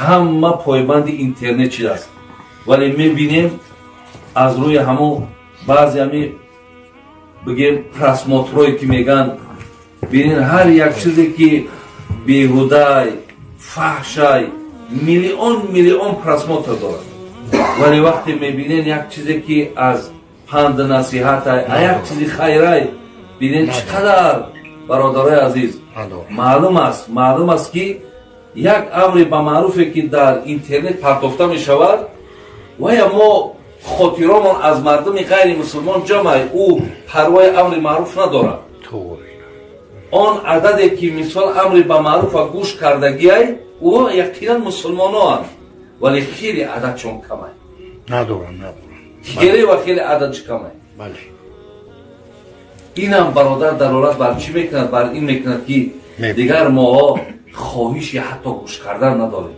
Ҳама пойбанди интернет шидааст, вале мебинем, аз рӯи ҳамон баъзе ҳами, бигем, просмотрое ки меган, бинен, ҳар як чизе ки беҳудай, фаҳшай, миллион миллион просмотр дорад, вале вақте мебинен як чизе ки аз панду насиҳатай, а як чизи хайрай, бинен, чӣ қадар, бародарои азиз, маълум аст, ки як амри ба маъруфе ки дар интернет партофта мешавад, вая мо хотиромон аз мардуми ғайри мусулмон ҷамъай, ӯ парвои амри маъруф надорад. Он ададе ки, мисол, амри ба маъруфа гӯш кардагиай, ӯ яқинан мусулмоноанд, вале хеле ададшон камай. Надорам, надорам. Хеле ва хеле ададш камай. Инам, бародар, далолат бар чӣ мекунад? Бар ин мекунад, ки дигар моҳо хоҳиши ҳатто гӯш кардан надорем.